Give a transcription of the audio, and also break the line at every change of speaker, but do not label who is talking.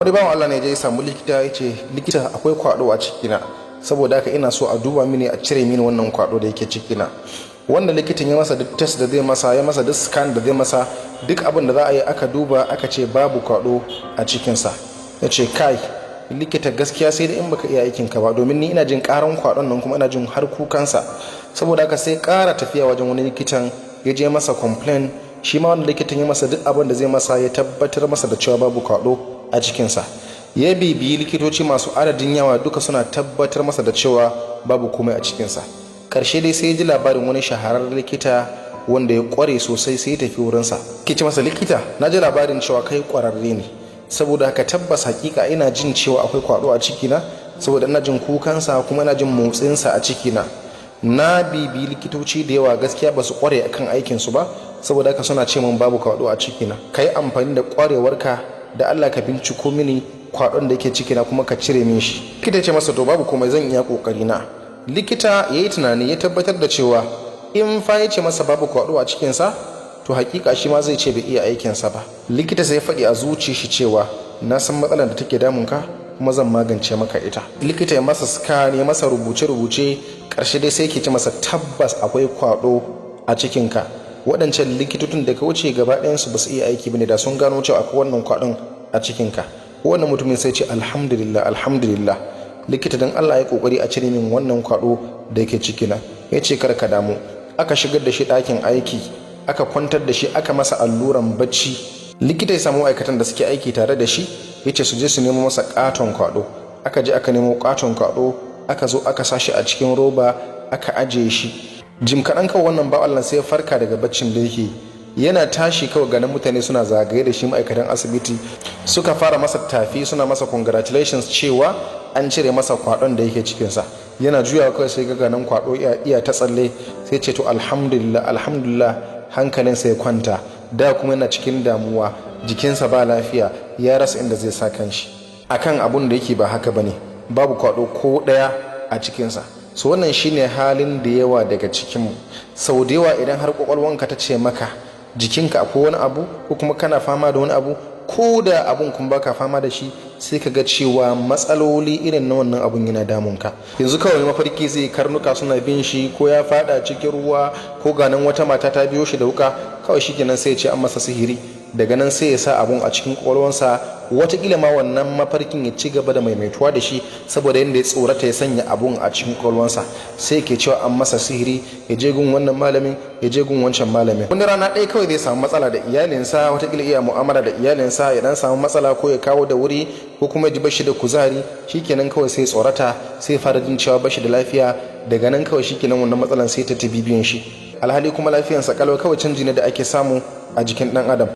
Wani bawan Allah ne ya je ya samu likita, ya ce, "Likita, akwai kwado a cikina, saboda haka ina so a duba mini, a cire mini wannan kwado da yake cikina." Wanda likitan ya masa duk test da zai masa, ya masa duk scan da zai masa, duk abin da za a yi, aka duba, aka ce babu kwado a cikinsa. Ya ce, "Kai likita, gaskiya sai da in baka iya aikin ka ba, domin ni ina jin karan kwadon nan kuma ina jin har kukansa." Saboda haka sai kara tafiya wajen wani likitan, ya je masa complain. Shi ma wani likitan ya masa duk abin da zai masa, ya tabbatar masa da cewa babu kwado a cikinsa. Ya bibiyi likitoci masu adadin yawa, duka suna tabbatar masa da cewa babu komai a cikinsa. Karshe dai sai ya ji labarin wani shahararren likita wanda ya kware sosai, sai ya tafi wurinsa, ke ce masa, "Likita, na ji labarin cewa kai kwararre ne, saboda haka tabbas hakika ina jin cewa akwai kwado a cikina, saboda ina jin kukansa kuma ina jin motsinsa a cikina. Na bibiyi likitoci da yawa, gaskiya ba su kware akan aikinsu ba, saboda haka suna ce min babu kwado a cikina. Ka yi amfani da kwarewarka da Allah ka binciko mini kwadon da yake cikina kuma ka cire min shi." Likita ce masa, "To, babu komai, zan iya kokari na." Likita ya yi tunani, ya tabbatar da cewa in fa ya ce masa babu kwado a cikinsa, to hakika shi ma zai ce bai iya aikinsa ba. Likita sai ya faɗi a zuci shi cewa, "Na san matsalar da take damunka kuma zan magance maka ita." Likita ya masa scan, ya masa rubuce-rubuce, ƙarshe dai sai ke ce masa, "Tabbas akwai kwado a cikinka. Waɗancan likitocin da ka wuce gaba ɗayansu ba su iya aiki bane, da sun gano cewa akwai wannan kwadon a cikinka." Wannan mutumin sai ce, "Alhamdulillah, alhamdulillah. Likita, dan Allah ya kokari a cire min wannan kwado da yake cikina." Ya ce, "Kar ka damu." Aka shigar da shi ɗakin aiki, aka kwantar da shi, aka masa alluran bacci. Likita ya samu ma'aikatan da suke aiki tare da shi, ya ce su je su nemo masa katon kwado. Aka je aka nemo katon kwado, aka zo aka sa shi a cikin roba, aka ajiye shi. Jim kaɗan kawai wannan ba Allah sai ya farka daga baccin da yake. Yana tashi kawai ganin mutane suna zagaye da shi, ma'aikatan asibiti suka fara masa tafi, suna masa congratulations cewa an cire masa kwadon da yake cikinsa. Yana juyawa kawai sai ga ganin kwado iya ta tsalle. Sai ce, "To, alhamdulillah, alhamdulillah." Hankalinsa ya kwanta. Da kuma yana cikin damuwa, jikinsa ba lafiya, ya rasa inda zai sa kanshi akan abun da yake ba haka bane, babu kwado ko daya a cikinsa. So wannan shine halin da yawa daga cikinmu. Sau da yawa idan har kwakwalwanka ta ce maka jikinka akwai wani abu, ko kuma kana fama da wani abu, ko da abun kuma baka fama da shi, sai ka ga cewa matsaloli irin na wannan abun yana damunka. Yanzu kawai mafarki zai, karnuka suna bin shi, ko ya fada cikin ruwa, ko ganin wata mata ta biyo shi da wuka, kawai shikenan sai ya ce an masa sihiri. Daga nan sai ya sa abun a cikin kwakwalwansa. Watakila ma wannan mafarkin ya ci gaba da maimaituwa da shi, saboda yadda ya tsorata ya sanya abun a cikin kwakwalwansa, sai ke cewa an masa sihiri, ya je gun wannan malamin, ya je gun wancan malamin. Wani rana ɗaya kawai zai samu matsala da iyalinsa, watakila iya mu'amala da iyalinsa ya dan samu matsala, ko ya kawo da wuri, ko kuma ya ji bashi da kuzari, shikenan kawai sai tsorata, sai fara jin cewa bashi da lafiya. Daga nan kawai shikenan wannan matsalan sai ta bibiyan shi, alhali kuma lafiyansa kalau, kawai canji ne da ake samu a jikin ɗan adam.